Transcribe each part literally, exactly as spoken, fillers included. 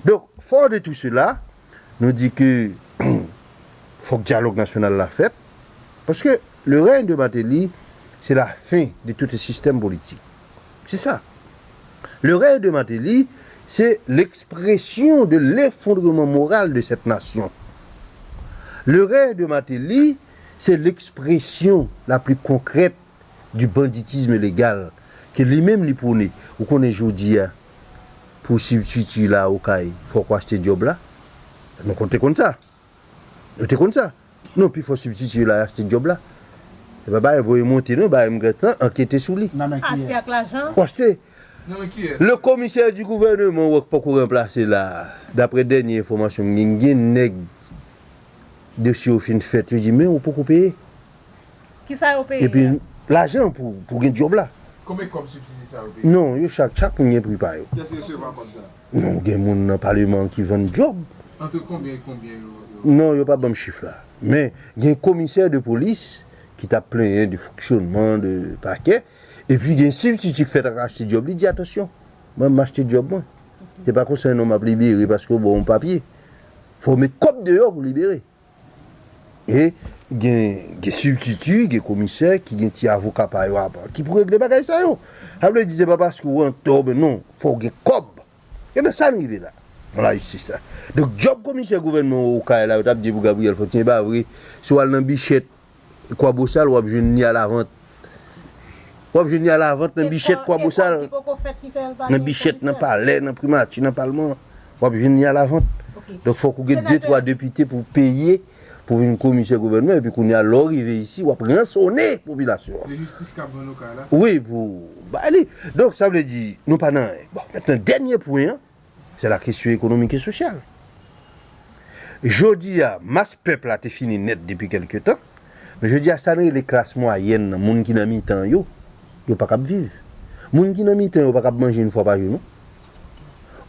Donc, fort de tout cela, nou di ke fòk dyalòg nasyonal la fèt, paske le règne de Martelly, c'est la fin de tout système politique. C'est ça. Le règne de Martelly, c'est l'expression de l'effondrement moral de cette nation. Le règne de Martelly, c'est l'expression la plus concrète du banditisme légal ke li menm li pwone. Ou konnen jodi a, pou sibstiti la Okay, fòk w achte djòb la. Nou te konn sa. Nou te konn sa. Non, pifò sibstiti la achte djòb la. Se pa bagay voye monte non, bagay m gentan ankete sou li. Nan men Achte kiyès? Ak lajan. W achte. Nan men kiyès? Le commissaire du gouvernement, ou wè k poko ranplase la. Daprè dènye enfòmasyon m gen, gen nèg dosye yo fin fèt, yo di, men ou poko peye. Kisa yo peye? Epi lajan pou, pou gen djòb la. Konbyen kòb sibsidi sa yo peye? Non, yo chak, chak moun gen pri pa yo. Kiyès ki resevwa kòb sa? Non, gen moun nan paleman ki vann djòb. Ant konbyen e konbyen yo, yo? Non, yo pa ban m chif la. Men gen komisè de polis ki t ap plenyen de fonksyònman de pakè, epi gen sibstiti k fèt ak achte djòb, li di, atansyon, mwen m achte djòb mwen. Se pa konsa non m ap libere paske w ba w yon papye. Fò w met kòb deyò pou libere. E gen, gen sibstiti, gen komisè ki gen ti avoka pa yo apa ki pou regle bagay sa yo. Sa vle di se pa paske w antò, men non, fò w gen kòb. E nan sa n rive la, nan lajistis la. Donk, djòb komisè gouvènman Okay la, yo t ap di pou Gabriel Fortuné, e pa vre. Si w al nan Bichèt, Kwabosal, w ap jwenn li alavant. W ap jwenn li alavant nan Bichèt, Kwabosal, nan Bichèt, nan Palè, nan Primati, nan Palman. W ap jwenn li alavant. Donk, fòk ou gen de, twa depite pou peye, pou vin komisè gouvènman, epi kounye a, lè w rive isi, w ap ransone popilasyon an. Se jistis k ap vann Okay la? Wi, pou bay li. Donk, sa vle di, nou pa nan anyen. Bon, mentnan, dènye pwen an, se la kesyon ekonomik e sosyal. Jodi a, mas pèp la te fini nèt depi kèlke tan, men jodi a, sa n rele klas mwayèn nan, moun ki nan mitan yo, yo pa kab viv. Moun ki nan mitan yo pa kab manje yon fwa pa jou, non.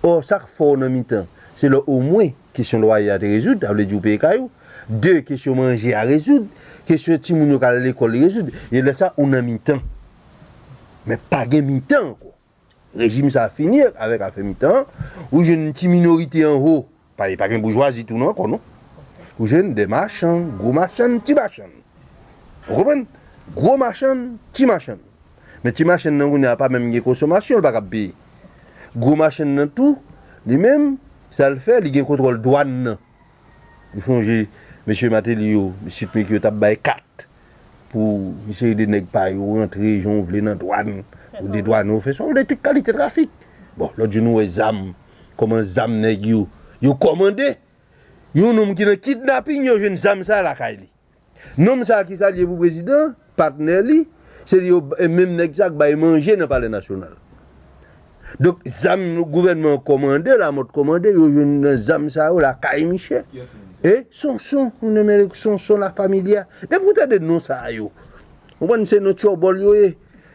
Ò, sa k fè w nan mitan, se lè omwen kesyon lwaye a te rezoud, sa vle di w peye kay ou. De, kesyon manje a rezoud, kesyon timoun yo k al lekòl rezoud. E lè sa, ou nan mitan. Men pa gen mitan ankò. Rejim sa a fini avèk afè mitan an. Ou jwenn ti minorite anwo. Pa, pa gen boujwazi tou non ankò non. Ou jwenn de machann, gwo machann, ti machann. Ou konprann? Gwo machann, ti machann. Men ti machann nan kounye a pa menm gen konsomasyon, li pa kab peye. Gwo machann nan tou, li menm, sa l fè, li gen kontwòl dwàn nan. Ou sonje, mesye Martelly yo, mesye Tmik yo t ap bay kat pou yon seri de nèg pa yo rantre jan w vle nan dwàn, ou dedwane w, fè sa w vle, tout kalite trafik. Bon, lòt jou nou wè zam, kòman zam nèg yo, yo kòmande. Yon nonm ki nan kidnaping, yo jwenn zam sa lakay li. Nonm sa ki salye pou prezidan, patnè li, se li yo, e menm nèg sa k bay manje nan Palè Nasyonal. Donk, zam gouvènman an kòmande, Lamòt kòmande, yo jwenn nan zam sa yo lakay misye. Kiyès moun sa? E Sonson, yon nonm rele Sonson La Familia. Depi w tande non sa yo, ou konprann se non tchòbòl yo ye.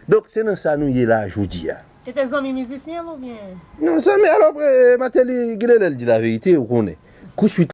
Donk, se nan sa nou ye la jodi a. Se te zanmi mizisyen l oubyen? Non, zanmi, alò, e, Martelly, gen de lè l di laverite, ou konnen. Kou swit